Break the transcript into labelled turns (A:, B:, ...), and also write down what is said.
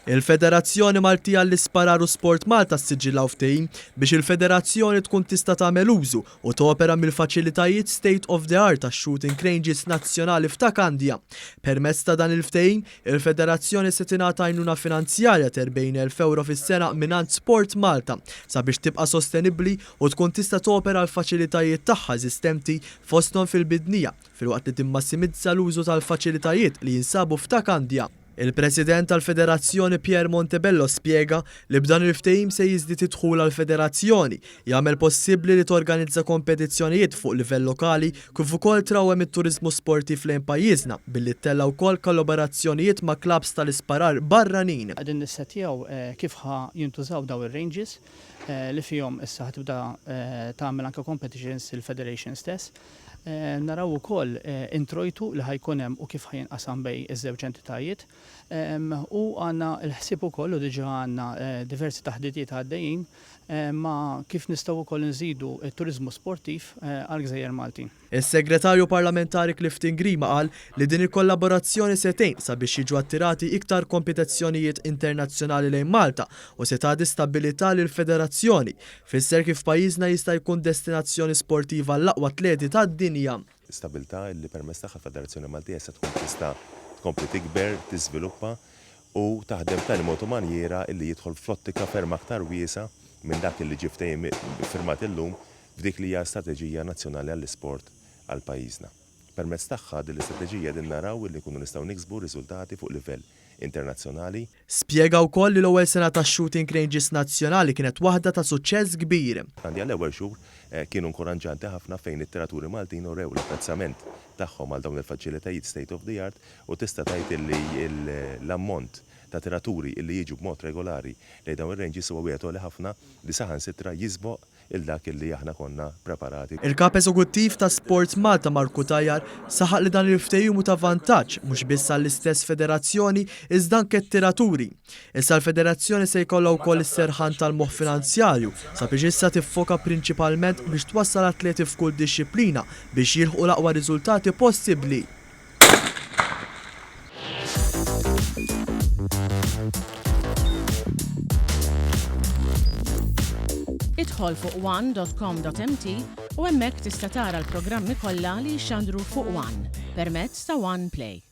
A: Il-Federazzjoni Maltija għall-Isparar u Sport Malta ssiġillaw ftehim biex il-Federazzjoni tkun tista' tagħmel użu u topera mill-faċilitajiet state of the art tax-shooting ranges nazzjonali f'Ta' Kandja. Permezz ta' dan il-ftehim, il-Federazzjoni se tingħata għajnuna finanzjarja t'40,000 ewro fis-sena mingħand Sport Malta sabiex tibqa' sostenibbli u tkun tista' topera l-faċilitajiet tagħha eżistenti fosthom fil-Bidnija filwaqt li timmassimizza l-użu tal-faċilitajiet li jinsabu f'Ta' Kandja. Il-President tal-Federazzjoni Pierre Montebello spjega li b'dan il-ftehim se jiżdied id-dħul għall-Federazzjoni, jagħmel possibbli li torganizza kompetizzjonijiet fuq livell lokali kif ukoll trawwem it-turiżmu sportiv lejn pajjiżna billi ttella' wkoll kollaborazzjonijiet ma' klabbs tal-isparar barranin.
B: Qegħdin nissettjaw kif ħa jintużaw dawn ir-ranges li fihom issa ħa tibda tagħmel anke competitions il-Federation stess. Naraw ukoll introjtu li ħa jkun hemm u kif ħa jinqasam bejn iż-żewġ entitajiet. U għandna l-ħsieb ukoll u diġà għandna diversi taħditiet għaddejjin ma' kif nistgħu wkoll inżidu t-turiżmu sportiv għall-gżejjer Maltin.
A: Is-Segretarju Parlamentari Clifton Grima qal li din il-kollaborazzjoni se tgħin sabiex jiġu attirati iktar kompitezzjonijiet internazzjonali lejn Malta u se tagħti stabbilità lill-Federazzjoni Fisser kif pajjiżna jista' jkun destinazzjoni sportiva għall-aqwa atleti tad-dinja.
C: Stabilità li permezz tagħha l-Federazzjoni Maltija se tkun tista' tkompli tikber, tiżviluppa u taħdem b'tali mod u manjiera li jidħol fl-ottika ferm aktar wiesgħa minn dak li ġie ftehim iffirmat illum f'dik li hija strateġija nazzjonali għall-isport għal pajjiżna. Permezz tagħha din l-istrateġija qegħdin naraw li nkunu nistgħu niksbu riżultati fuq livell internazzjonali.
A: Spjega wkoll li l-ewwel sena tax-Shooting Ranges Nazzjonali kienet waħda ta' suċċess kbir.
C: Għandi għall-ewwel xhur kienu nkoranġanti ħafna fejn it-tiraturi Maltin urew l-apprezzament tagħhom għal dawn il-faċilitajiet state of the art u tista' tgħid illi l-ammont ta' tiraturi illi jiġu b'mod regolari lejn dawn ir-ranges huwa wieħed għoli ħafna li saħansitra jisboq 'il dak li aħna konna preparati.
A: Il-Kap Eżekuttiv ta' Sport Malta Mark Cutajar saħaq li dan il-ftehim hu ta' vantaġġ mhux biss għall-istess federazzjoni iżda anke t-tiraturi. Issa l-federazzjoni se jkollha wkoll is-serħan tal-moħħ finanzjarju sabiex issa tiffoka prinċipalment biex twassal atleti f'kull dixxiplina biex jilħqu l-aqwa riżultati possibbli.
D: Idħol fuq one.com.mt u hemmhekk tista' tara l-programmi kollha li jixxandru fuq One permezz ta' One Play.